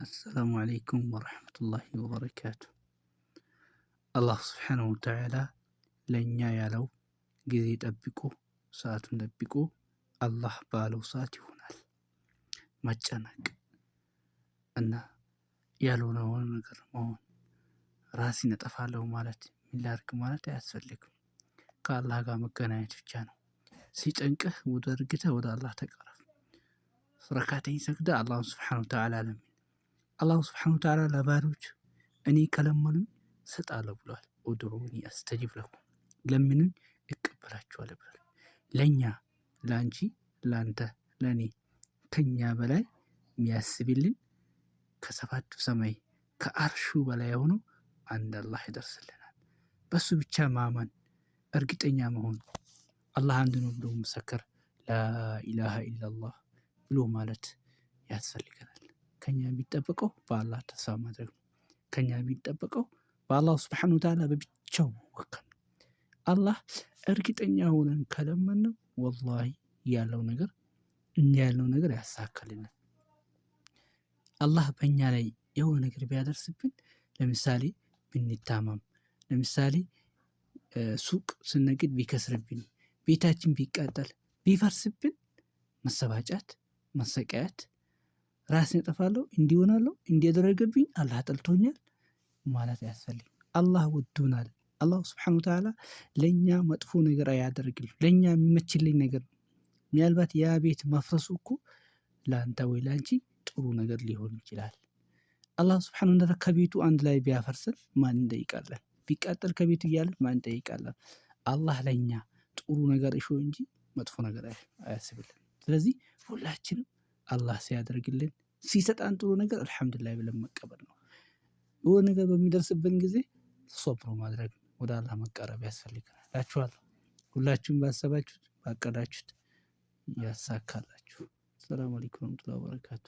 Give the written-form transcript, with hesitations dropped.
አሰላሙ አለይኩም ወረሕመቱላሂ ወበረካቱ። አላህ ስብሓነሁ ወተዓላ ለእኛ ያለው ጊዜ ጠብቆ ሰዓቱን ጠብቆ አላህ ባለው ሰዓት ይሆናል። መጨነቅ እና ያልሆነውን ነገር መሆን፣ ራሴን እጠፋለሁ ማለት፣ ምን ላድርግ ማለት አያስፈልግም። ከአላህ ጋር መገናኘት ብቻ ነው። ሲጨንቅህ ወደ እርግተህ ወደ አላህ ተቃረብ። ረካተኝ ሰግደህ አላህን ስብሓነሁ ወተዓላ ለምን። አላሁ ስብሓነሁ ወተዓላ ለባሮች እኔ ከለመኑኝ እሰጣለሁ ብሏል። ኡድዑኒ አስተጂብ ለኩም፣ ለምኑኝ እቀበላችኋለሁ ብሏል። ለእኛ፣ ለአንቺ፣ ለአንተ፣ ለእኔ ከኛ በላይ የሚያስብልን፣ ከሰባቱ ሰማይ ከአርሹ በላይ የሆነው አንድ አላህ ይደርስልናል። በሱ ብቻ ማመን፣ እርግጠኛ መሆን፣ አላህ አንድ ነው ብሎ መሰከር፣ ላኢላሃ ኢላላህ ብሎ ማለት ያስፈልገናል። ከኛ የሚጠበቀው በአላህ ተስፋ ማድረግ ነው። ከኛ የሚጠበቀው በአላህ ስብሓነሁ ወተዓላ በብቻው መወከል ነው። አላህ እርግጠኛ ሆነን ከለመነው ወላሂ ያለው ነገር እኛ ያለው ነገር ያሳካልናል። አላህ በእኛ ላይ የሆነ ነገር ቢያደርስብን፣ ለምሳሌ ብንታመም፣ ለምሳሌ ሱቅ ስነግድ ቢከስርብን፣ ቤታችን ቢቃጠል፣ ቢፈርስብን፣ መሰባጫት፣ መሰቃያት፣ ራሴን እጠፋለሁ፣ እንዲህ እሆናለሁ፣ እንዲህ ያደረገብኝ፣ አላህ ጠልቶኛል ማለት አያስፈልግም። አላህ ወዶናል። አላህ ስብሓነሁ ወተዓላ ለእኛ መጥፎ ነገር አያደርግልም። ለእኛ የሚመችልኝ ነገር ነው። ምናልባት ያ ቤት መፍረሱ እኮ ለአንተ ወይ ለአንቺ ጥሩ ነገር ሊሆን ይችላል። አላህ ስብሓነሁ ወተዓላ ከቤቱ አንድ ላይ ቢያፈርስን ማን እንጠይቃለን? ቢቃጠል ከቤቱ እያለን ማን እንጠይቃለን? አላህ ለእኛ ጥሩ ነገር እሾ እንጂ መጥፎ ነገር አያስብልን። ስለዚህ ሁላችንም አላህ ሲያደርግልን፣ ሲሰጣን ጥሩ ነገር አልሐምዱሊላህ ብለን መቀበል ነው። የሆነ ነገር በሚደርስብን ጊዜ ሶብሮ ማድረግ፣ ወደ አላህ መቃረብ ያስፈልገናል እላችኋለሁ። ሁላችሁም ባሰባችሁት ባቀዳችሁት ያሳካላችሁ። ሰላም አለይኩም ወረህመቱላሂ ወበረካቱ።